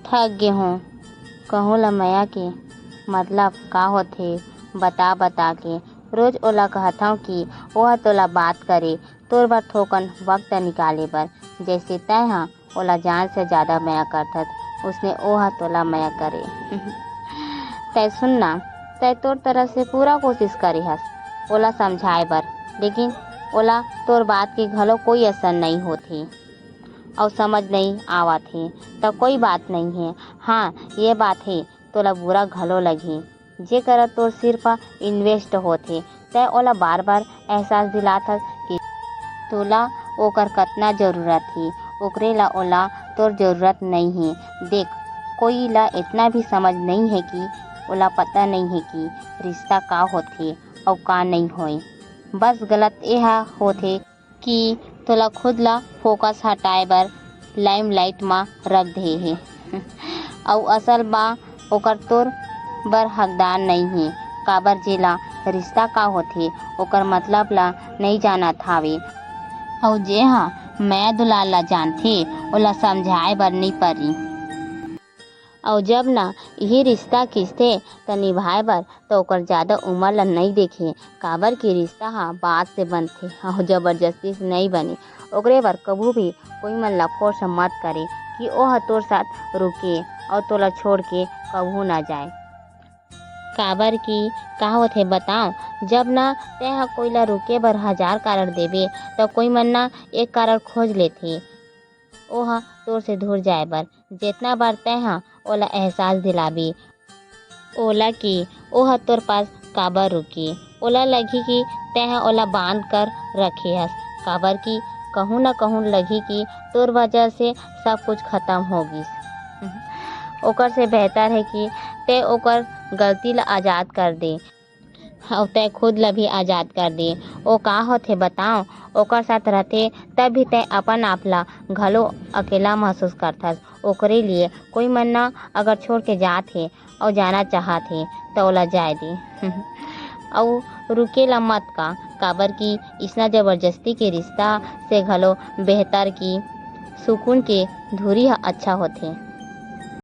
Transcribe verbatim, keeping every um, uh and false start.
थक गे हों, कहूँ ला मया के मतलब का होथे बता बता के। रोज ओला कहत हँव कि ओह तोला बात करे, तोर बर थोकन वक्त निकाले बर। जैसे तैं ह ओला जान से ज्यादा मया करथस, उसने ओह तोला मया करे। तैं सुन ना, तैं तोर तरफ से पूरा कोशिश करे हस ओला समझाए बर, लेकिन ओला तोर बात के घलो कोई असर नइ होत हे। अउ समझ नइ आवत हे, त कोई बात नइ हे। हाँ, ये बात हे, तोला बुरा घलो लगही। जे करा तोर सिर्फ invest होत हे, तैं ओला बार-बार एहसास दिलात हस कि तोला ओकर कतना जरूरत हे, ओकरे ला ओला तोर जरूरत नइ हे। देख, कोई ला इतना भी समझ नइ हे कि ओला पता नइ हे कि रिश्ता का होथे अउ का नइ होय। बस गलत एह होथे कि तोला खुद ला फोकस हटाए बर लाइमलाइट म रख दे हे। अउ असल बा ओकर तोर बर हकदार नइ हे, काबर जेला रिश्ता का होथे, ओकर मतलब ला नइ जानत हावे। अउ जे ह मया दुलार ला जानथे, ओला समझाए बर नइ परी। अउ जब ना इही रिश्ता खिंचथे, त निभाए बर त ओकर जादा उमर ला नइ देखे, काबर कि रिश्ता ह बात से बनथे अउ जबरदस्ती से नइ बने। ओकरे बर कभू भी कोई मन ला फोर्स मत करे कि ओह तोर साथ रुके अउ तोला छोड़ के कभू ना जाए। काबर कि का होथे बताओ, जब ना तैं ह कोई ला रुके बर हजार कारण देबे, त कोई मन ना एक कारण खोज लेथे ओह तोर से दूर जाए बर। जेतना बार तैं ह ओला एहसास दिलाबे, ओला कि ओह तोर पास काबर रुके, ओला लगही कि तैं ह ओला बांध कर रखे हस, काबर कि कहूँ न कहूँ लगही कि तोर वजह से सब कुछ खत्म हो गिस। ओकर से बेहतर हे कि तैं ओकर गलती ला आजाद कर दे, अउ तैं खुद ला भी आजाद कर दे। ओ का होथे बताओ, ओकर साथ रहथे तब भी तैं अपन आप ला घलो अकेला महसूस करथस। ओकरे लिए कोई मन ना अगर छोड़ के जात हे अउ जाना चाहत हे, त ओला जाए दे। अउ रुके ला मत का, काबर कि इसना जबरदस्ती के रिश्ता से घलो बेहतर कि सुकून के दूरी ह अच्छा होथे।